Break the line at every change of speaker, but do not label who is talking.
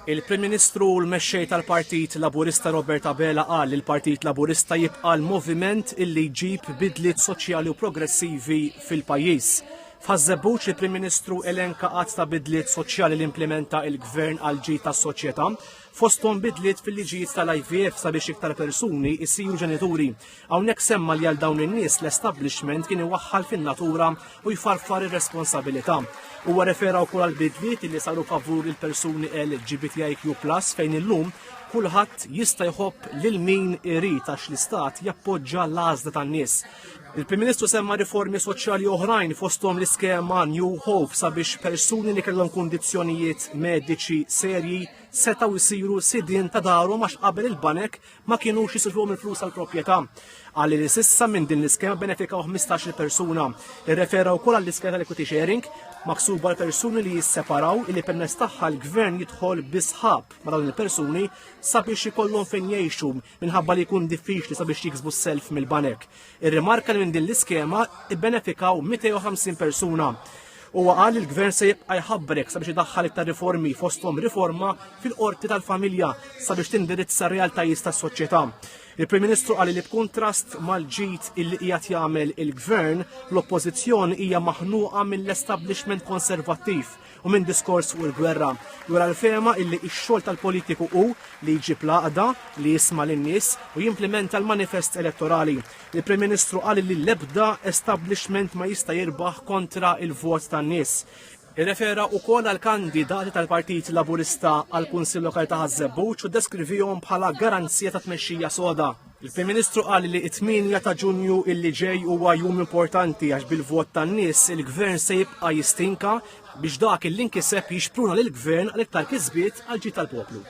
Il-Prim Ministru u l-Mexxej tal-Partit Laburista Robert Abela qal li l-Partit Laburista jibqa' l-moviment illi jġib bidliet soċjali u progressivi fil-pajjiż. F'Ħaż-Żebbuġ il-Prim Ministru elenka għadd ta' bidliet soċjali li implementa il-Gvern għal ġid tas-soċjetà, fosthom bidliet fil-liġijiet tal-IVF sabiex iktar persuni jsiru ġenituri. Hawnhekk semma li għal dawn in-nies l-establishment kien iwaħħal fin-natura u jfarfar ir-responsabilità. Huwa refera wkoll għal bidliet li saru favur il-persuni LGBTIQ+ fejn illum kulħadd jista' jħobb lil min irid għax l-istat jappoġġa l-għażla tan-nies. Il-Prim Ministru semma riformi soċjali oħrajn fosthom l-iskema New Hope sabiex persuni li kellhom kundizzjonijiet mediċi serji setgħu jsiru sidien ta' darhom għax qabel il-banek ma kinux jisilfuhom il-flus għall-proprjetà. Qal li s'issa minn din l-iskema benefikaw 15-il persuna. Irrefera wkoll għall-iskema tal-equity sharing maksuba għal persuni li jisseparaw illi permezz tagħha l-gvern jidħol bi sħab ma' dawn il-persuni sabiex ikollhom fejn jgħixu minħabba li jkun diffiċli sabiex jiksbu s-self mill-banek. Irrimarka li minn din l-iskema ibbenefikaw 250 persuna. Huwa qal li l-gvern se jibqa' jħabbrek sabiex idaħħal iktar riformi fosthom riforma fil-qorti tal-familja sabiex tindirizza realtajiet tas-soċjetà. Il-Prim Ministru qal li b'kuntrast mal-ġid illi qiegħed jagħmel il-gvern, l-oppożizzjoni hija maħnuqa mill-establishment konservattiv u minn diskors fuq il-gwerra. Wera l-fehma illi x-xogħol tal-politiku hu li jġib l-għaqda, li jisma' lin-nies u jimplimenta l-manifest elettorali. Il-Prim Ministru qal li l-ebda establishment ma jista' jirbaħ kontra il-vot tan-nies. Irrefera wkoll għal kandidati tal-Partit Laburista għal Kunsill Lokali ta' Ħaż-Żebbuġ u ddeskrivihom bħala garanzija ta' tmexxija soda. Il-Prim Ministru qal li it-8 ta' Ġunju illi ġej huwa jum importanti għax bil-vot tan-nies il-Gvern se jibqa' jistinka biex dak illi nkiseb jixpruna lill-Gvern għal iktar kisbiet għal ġid tal-poplu.